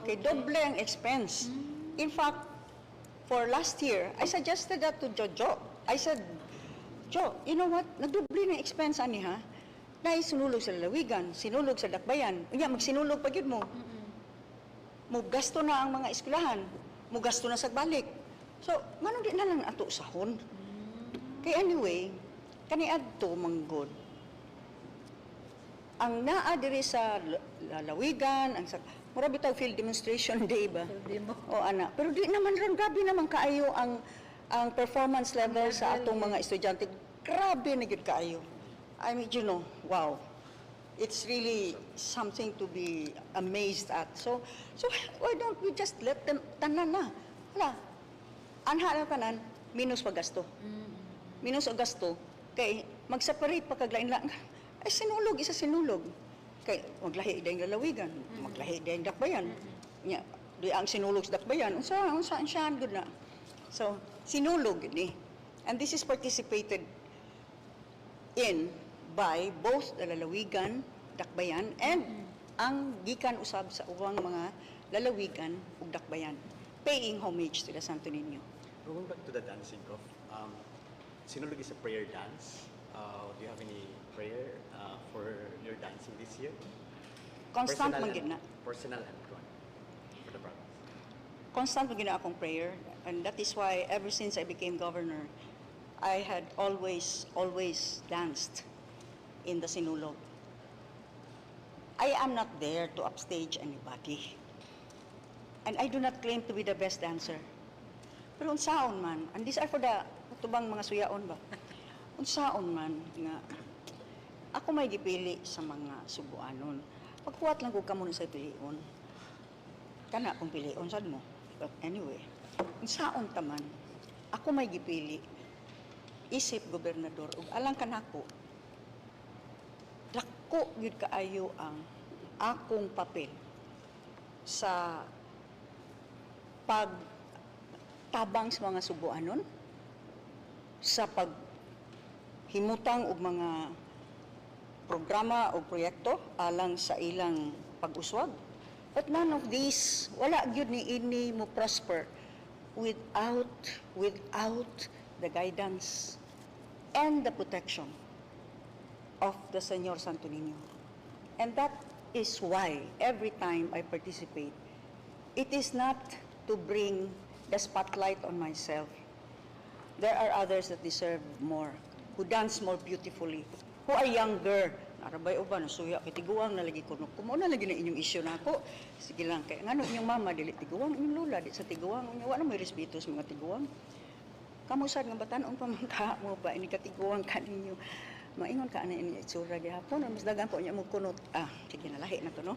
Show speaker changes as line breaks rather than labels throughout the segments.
Kay doble ang expense. In fact, for last year, I suggested that to Jojo. I said, "Jo, you know what? Nagdoble na expense ani ha. Naay sinulog sa lalawigan, sinulog sa dakbayan. Unya, magsinulog pa gyud mo. Mo gasto na ang mga eskwelahan, mo gasto na sa balik. So, ngano di na lang ato usahon?" Kay anyway, kaniadto manggod ang naa diri sa lalawigan, ang sa mura bitaw field demonstration day ba?
Demo.
O ana, pero di naman ron grabe naman kaayo ang performance level sa atong mga estudyante. Grabe na gyud kaayo. I mean, wow. It's really something to be amazed at. So why don't we just let them tanan na? Wala. Anha na tanan minus paggasto. Minus og gasto kay mag-separate pa kag lain lang. Ay, sinulog isa sinulog. Kay maglahi dayong lalawigan, maglahi dayong dakbayan. Nya, di ang sinulog sa dakbayan, unsa unsa siya gud na. So, sinulog gid ni. And this is participated in by both the lalawigan, dakbayan, and ang gikan usab sa ubang mga lalawigan ug dakbayan, paying homage to the Santo Niño.
Going back to the dancing of, Sinulog is a prayer dance. Do you have any prayer for your dancing this year?
Constant
Personal
man gid na.
Personal and God for the province.
Constant man gid na akong prayer, and that is why ever since I became governor, I had always, always danced in the Sinulog. I am not there to upstage anybody. And I do not claim to be the best dancer. Pero unsaon man, and these are for the tubang mga suyaon ba? Unsaon man nga ako may gipili sa mga Subuanon. Paghuwat lang ko kamo sa pilion. Kana kung pilion sad mo. But anyway, unsaon ta man, ako may gipili isip gobernador ug alang kanako, dako gyud kaayo ang akong papel sa pagtabang sa mga Subuanon, sa paghimutang og mga programa o proyekto alang sa ilang pag-uswag. But none of these, wala gyud ni ini mo prosper without the guidance and the protection of the Señor Santo Niño. And that is why every time I participate, it is not to bring the spotlight on myself. There are others that deserve more, who dance more beautifully, who are younger. Arabay uban, nasuya kay tiguang na lagi kuno. Kumo na lagi na inyong issue na ako. Sige lang kay ngano inyong mama dili tiguang, inyong lola di sa tiguang, unya wa na may respeto sa mga tiguang. Kamo sad nga batan-on pa man ka mo ba ini katiguang ka ninyo. Maingon ka ana inyo itsura gihapon, mas dagan po niya mo kunot. Ah, sige na, lahi na to, no.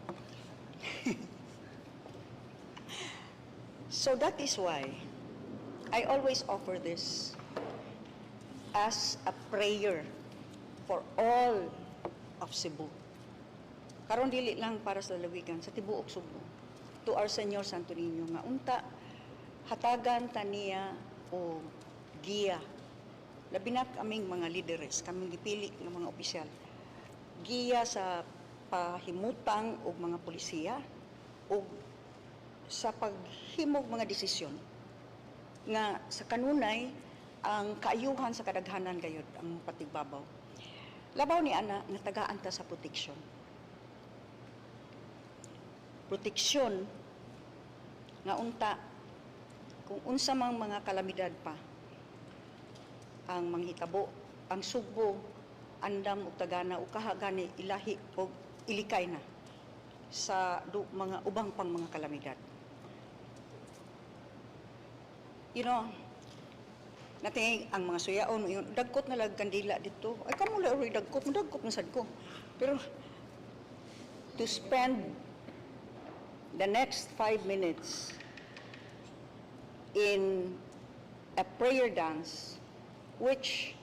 So that is why I always offer this as a prayer for all of Cebu. Karon dili lang para sa lalawigan, sa tibuok Subo. To our Señor Santo Niño nga unta hatagan ta niya og giya. Labi na kaming mga lideres, kaming gipili nga mga opisyal. Giya sa pahimutang og mga polisiya og sa paghimog mga desisyon nga sa kanunay ang kaayuhan sa kadaghanan gayud ang patigbabaw. Labaw ni ana nga tagaan ta sa proteksyon. Proteksyon nga unta kung unsa mang mga kalamidad pa ang manghitabo, ang Sugbo andam og tagana o kaha gani ilahi og ilikay na sa mga ubang pang mga kalamidad. Nating ang mga suyaon, yun, dagkot na lag kandila dito. Ay, kamo la ori dagkot, mo dagkot man sad ko. Pero to spend the next 5 minutes in a prayer dance, which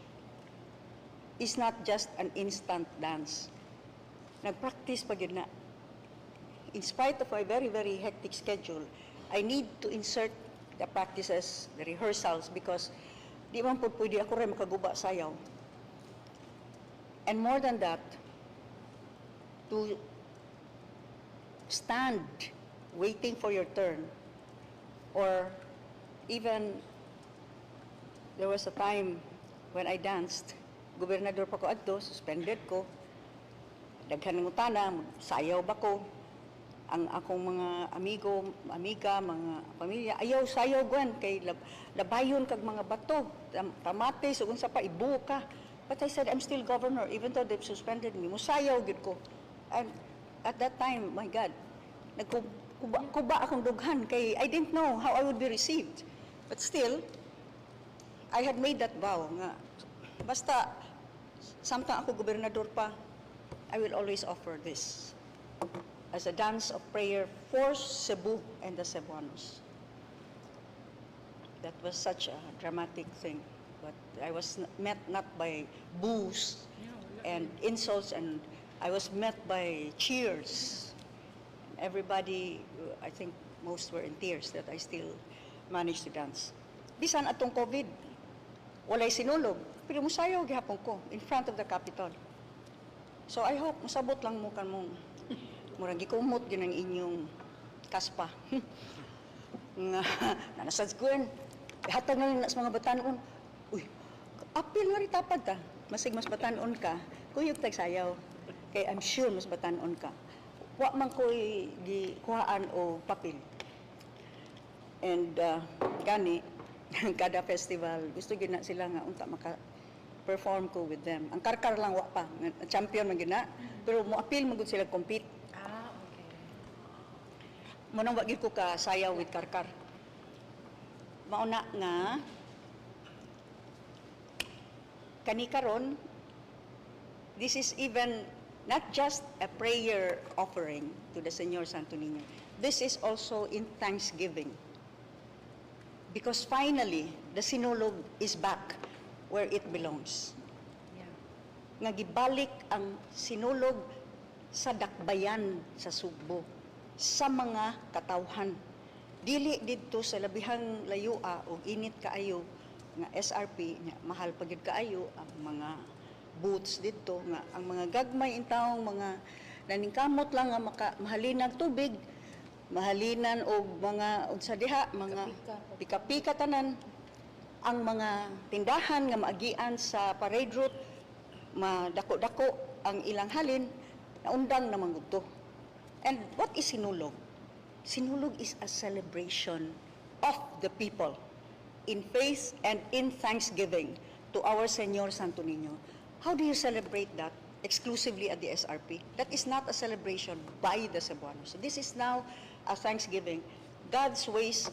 is not just an instant dance. Nag-practice pa gyud na. In spite of my very, very hectic schedule, I need to insert the practices, the rehearsals, because di man po pwede ako rin makaguba sayaw. And more than that, to stand waiting for your turn. Or even there was a time when I danced, gobernador pa ko adto, suspended ko. Daghan ng utana, sayaw ba ko? Ang akong mga amigo, amiga, mga pamilya, "Ayaw sayaw, Gwen, kay labayon kag mga bato, kamatis, ug unsa pa, ibuo ka." But I said, "I'm still governor, even though they've suspended me. Musayaw gyud ko." And at that time, my God, nagkuba kuba akong dughan kay I didn't know how I would be received. But still, I had made that vow nga basta samtang ako gobernador pa, I will always offer this as a dance of prayer for Cebu and the Cebuanos. That was such a dramatic thing. But I was met not by boos and insults, and I was met by cheers. Everybody, I think most were in tears that I still managed to dance. Bisan atong COVID, walay sinulog, pero musayaw gihapon ko in front of the Capitol. So I hope musabot lang mo kanang murag gikumot gyud ang inyong kaspa. Nga nanasad ko yun. Ihatag na lang sa mga batanon. Uy, apil nga rin tapad ta. Masig mas batanon ka, kuyog tag sayaw. Kay I'm sure mas batanon ka. Wa man ko'y gikuhaan o papel. And gani, kada festival, gusto gyud na sila nga unta maka perform ko with them. Ang Karkar lang wa pa, nga champion man gyud na. Pero mo appeal man gud sila compete.
Ah, okay.
Mao nang wa gyud ko ka sayaw with Karkar. Mauna nga kani karon, this is even not just a prayer offering to the Señor Santo Niño. This is also in thanksgiving. Because finally, the Sinulog is back where it belongs. Nga gibalik ang Sinulog sa dakbayan sa Sugbo sa mga katawhan, dili didto sa labihang layua og init kaayo nga SRP nya, mahal pa gyud kaayo ang mga booths didto, nga ang mga gagmay intawong mga naningkamot lang nga maka mahalinang tubig, mahalinan og mga unsa diha, mga pika-pika tanan. Ang mga tindahan nga maagian sa parade route, madako-dako ang ilang halin, naundang naman gudto. And what is Sinulog? Sinulog is a celebration of the people in faith and in thanksgiving to our Señor Santo Niño. How do you celebrate that exclusively at the SRP? That is not a celebration by the Cebuanos. So this is now a thanksgiving. God's ways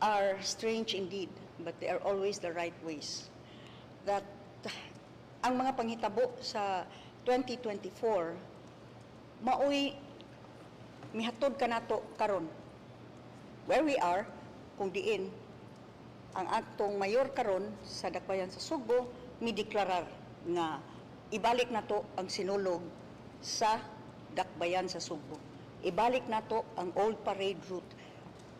are strange indeed, but they are always the right ways. That ang mga panghitabo sa 2024 maoy mihatod kanato karon where we are, kung diin ang atong mayor karon sa dakbayan sa Sugbo mideklarar nga ibalik nato ang Sinulog sa dakbayan sa Sugbo. Ibalik nato ang old parade route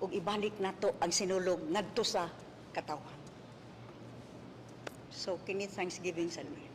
ug ibalik nato ang Sinulog ngadto sa katawhan. So kini thanksgiving sa ni.